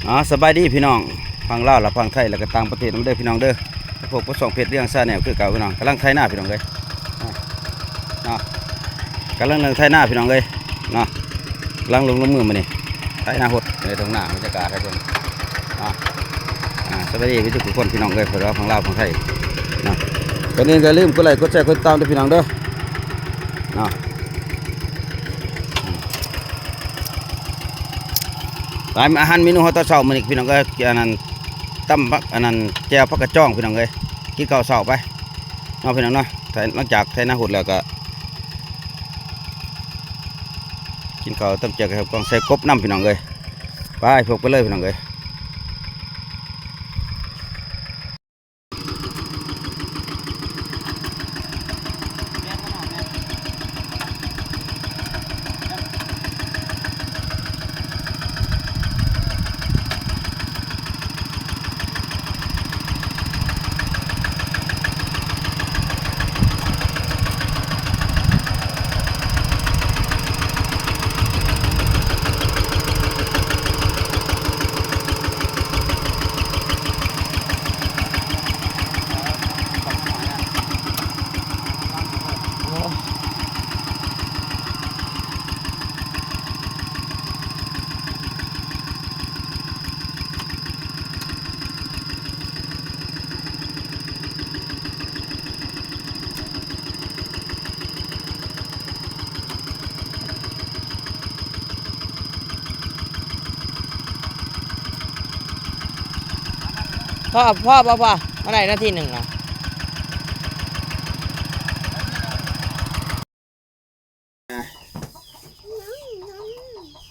ອ່າ ສະບາຍດີພີ່ນ້ອງ ຝັ່ງລາວ ແລະ ຝັ່ງໄທ ແລະ ກໍຕ່າງປະເທດນຳເດີພີ່ນ້ອງເດີ. ພົບກັບຊ່ອງເພັດວຽງ Channel ຄືເກົ່າພີ່ນ້ອງ. ກຳລັງໄຖນາພີ່ນ້ອງເອີຍ ເນາະ ກຳລັງເລີ່ມໄຖນາພີ່ນ້ອງເອີຍ ເນາະ. ກຳລັງລົງ ລົງມືມື້ນີ້ ໄຖນາຫົດໃນທົ່ງນາ ບັນຍາກາດໃນທົ່ງນາ. ອ່າ ສະບາຍດີທຸກໆຄົນພີ່ນ້ອງເອີຍ ເພິ່ນວ່າຝັ່ງລາວຝັ່ງໄທເນາະ. ກ່ອນອື່ນກໍຢ່າລືມກົດໄລ້ ກົດແຊ ກົດຕິດຕາມເດີພີ່ນ້ອງເດີ ເນາະ. ອືມ ຫຼາຍ ອາຫານເມນູເຮົາຕອນເຊົ້າມື້ນີ້ພີ່ນ້ອງເອີຍ ອັນນັ້ນ ຕຳຜັກ ອັນນັ້ນ ແຈ່ວຜັກກາດຈອງພີ່ນ້ອງເອີຍ. ກິນເຂົ້າເຊົ້າໄປເນາະພີ່ນ້ອງເນາະ. ໄຖ ຫຼັງຈາກໄຖນາຫົດແລ້ວກໍກິນເຂົ້າ ຕຳແຈ່ວ ກັບແຈ່ວກອງ ໃສ່ກົບນຳພີ່ນ້ອງເອີຍ. ໄປ ພົບກັນເລີຍພີ່ນ້ອງເອີຍ. ພໍ ພໍ ພໍ ພໍ ພໍ ມາໄດ້ນາທີໜຶ່ງລະ.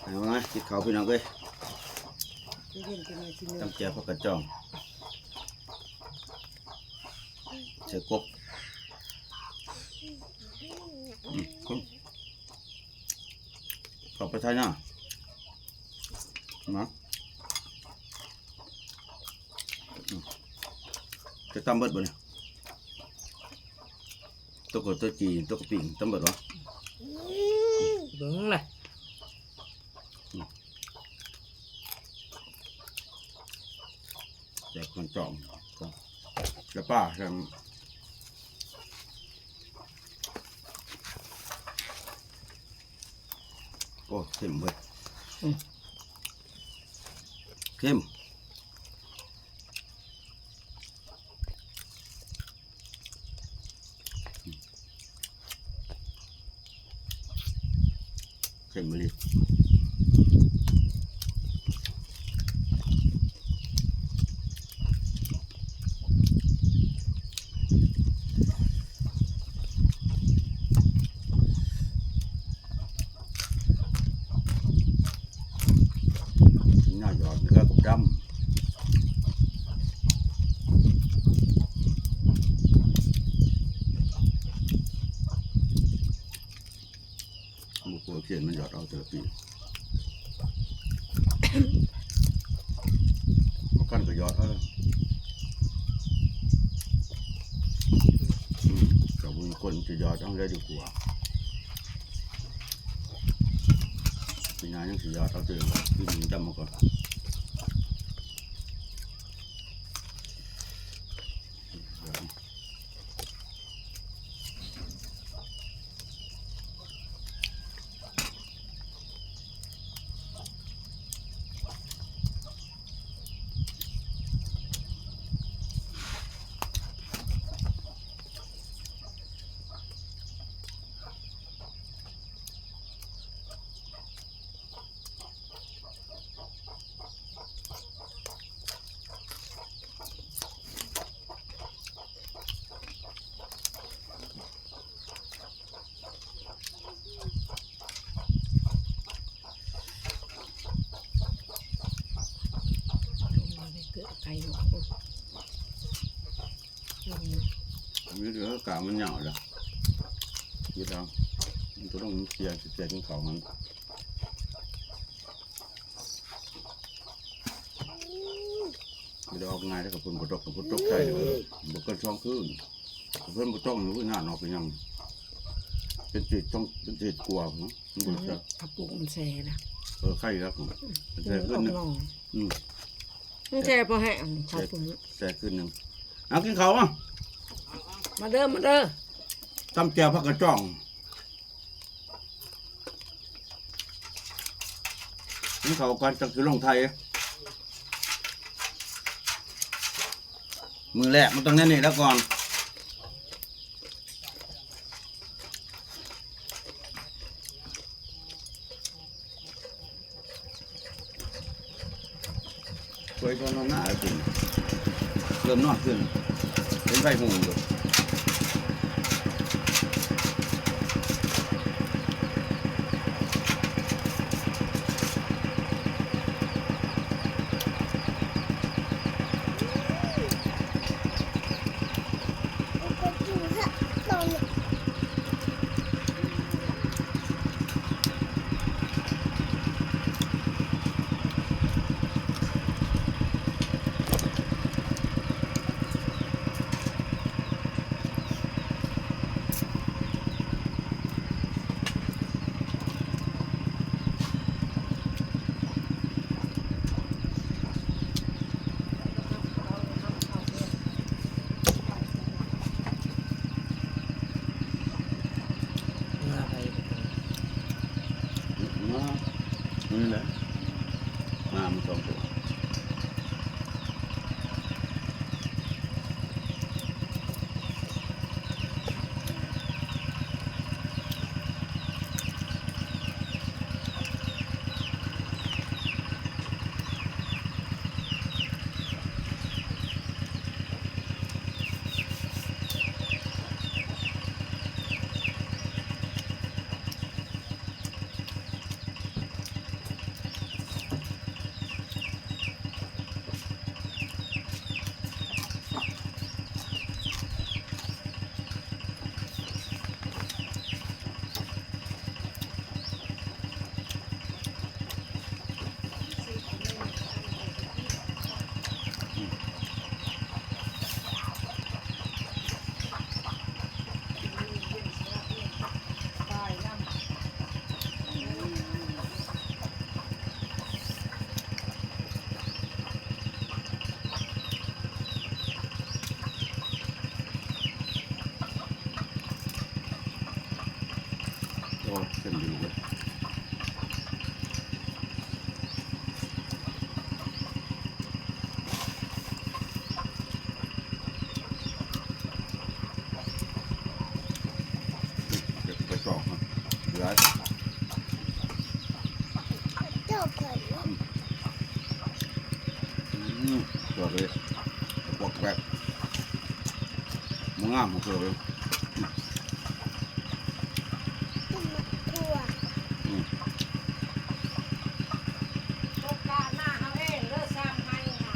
ເອົາມາກິນເຂົ້າພີ່ນ້ອງເອີຍ. ຕຳແຈ່ວຜັກກາດຈອງ ໃສ່ກົບ. ອືມ ເຂົ້າໄປໄຖນາ ມາ ອືມ ຈະຕຳເບິດບໍ່ນີ້? ຕົວກະ ຕົວຈີ່ ຕົວກະປິງ ຕຳເບິດບໍ່? ເບິ່ງລະ ແຈກຄົນຈອງ ແລະ ປາ ໂອ້ ເຄັມເວີຍ ອືມ ເຄັມ. ເຄັມອີ່ຫຼີ. ໜ້າຢອດເຮືອກັບດຳ ບໍ່ກົວຂຽນມັນຢອດເອົາແຕ່ລະປີ ບໍ່ຄັນກໍຢອດເອົາ ອືມ ກໍບໍ່ມີຄົນຈະຢອດເອົາໄດ້ດີກວ່າ. ປີໜ້າຍັງຊິຢອດເອົາຕື່ມ ປີນີ້ດຳມາກ່ອນ. ນີ້ເດີ ກາງມັນຍາວລະ ຄິດເອົາ ມັນກໍຕ້ອງເສຍ ເສຍກິນເຂົ້າມັນ ບໍ່ໄດ້ອອກງ່າຍເດ້ ຄັນຝົນບໍ່ຕົກ ຄັນຝົນຕົກໃສ່ ບໍ່ເກີນສອງຄືນ ຄັນຝົນບໍ່ຕົກ ມັນນານອອກໄປຍັງ ເປັນເສດສອງ ເປັນເສດກວ່າເນາະ ມັນບໍ່ ອືມ ເອົາປຸກມັນແຊ່ນະ. ເອີ ໄຂ່ແລ້ວ ແຊ່ຄືນໜຶ່ງ ອືມ ມັນແຊ່ພໍແຫ້ງ ຂອບຄຸນ ແຊ່ຄືນໜຶ່ງ ເອົາ ກິນເຂົ້າມາ ມາເດີ ມາເດີ ຕຳແຈ່ວຜັກກະຈ່ອງ ກິນເຂົ້າກ່ອນ ຈັ່ງຊິລົງໄຖ ມື້ແລກມັນຕ້ອງແນວນີ້ແລ້ວກ່ອນ. ໄປກ່ອນນອນນາຂຶ້ນ ເລີ່ມນອນຂຶ້ນ ເຫັນໄຟຮຸ່ງຢູ່. ມາໄປ ມາ ນີ້ແຫຼະ ມາ ມັນສອງຕົວ. ໂອ້ ເສັ້ນດີເວີຍ. ເກັບໄປຕອກເນາະ ຫຼາຍ ອືມ ອືມ ຕອກເລີຍ ປອກແປກ ບໍ່ງາມ ເກີນເລີຍ. ອືມ ໂຄງການນາເຮົາເອງເດີ ສາມໄຮ່ນະ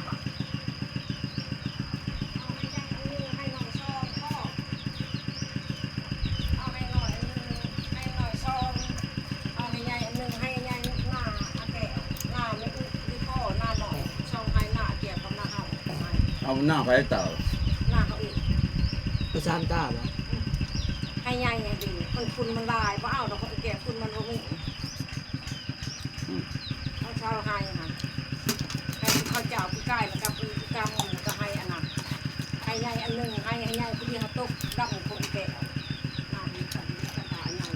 ເອົາໄຮ່ໃຫຍ່ອັນໜຶ່ງ ໄຮ່ນ້ອຍສອງພໍ ເອົາໄຮ່ນ້ອຍອັນໜຶ່ງ ໄຮ່ນ້ອຍສອງ ເອົາໄຮ່ໃຫຍ່ອັນໜຶ່ງ ໄຮ່ໃຫຍ່ນາອາແກ້ວ ນາແມ່ອຸ ດີພໍ ນານ້ອຍສອງໄຮ່ ນາອາແກ້ວກັບນາເຮົາ. ເອົາໜ້າໃຜຕາ? ໜ້າເຮົາເອງ ໄປສາມຕາບໍ? ອືມ ໄຮ່ໃຫຍ່ຫັ້ນເດ ມັນຝຸ່ນມັນຫຼາຍ ບໍ່ເອົາດອກ ເຂົາແກ່ຝຸ່ນມັນບໍ່ມີ. ອືມ ເອົາຊາວໄຮ່ຫັ້ນ ໄຮ່ເຂົ້າເຈົ້າປີກາຍ ແລ້ວກໍປີກາຍມັນ ແລ້ວກໍໄຮ່ອັນນັ້ນ ໄຮ່ໃຫຍ່ອັນໜຶ່ງ ໄຮ່ ໄຮ່ໃຫຍ່ຜູ້ທີ່ເຮົາຕົກດຳຄົນແກ່ ໜ້າມີກັນ ມີກັນຕາໃຫຍ່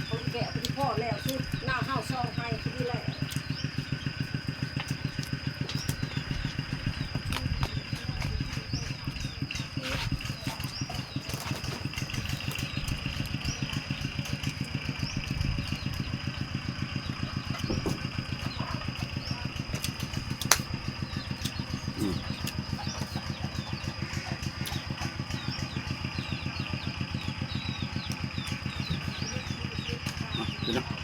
ຄົນແກ່ຜູ້ທີ່ພໍແລ້ວ ຄືໜ້າເຮົາສອງໄຮ່ຜູ້ທີ່ແລ້ວ. ອືມ ອ່ະ ກິນເນາະ.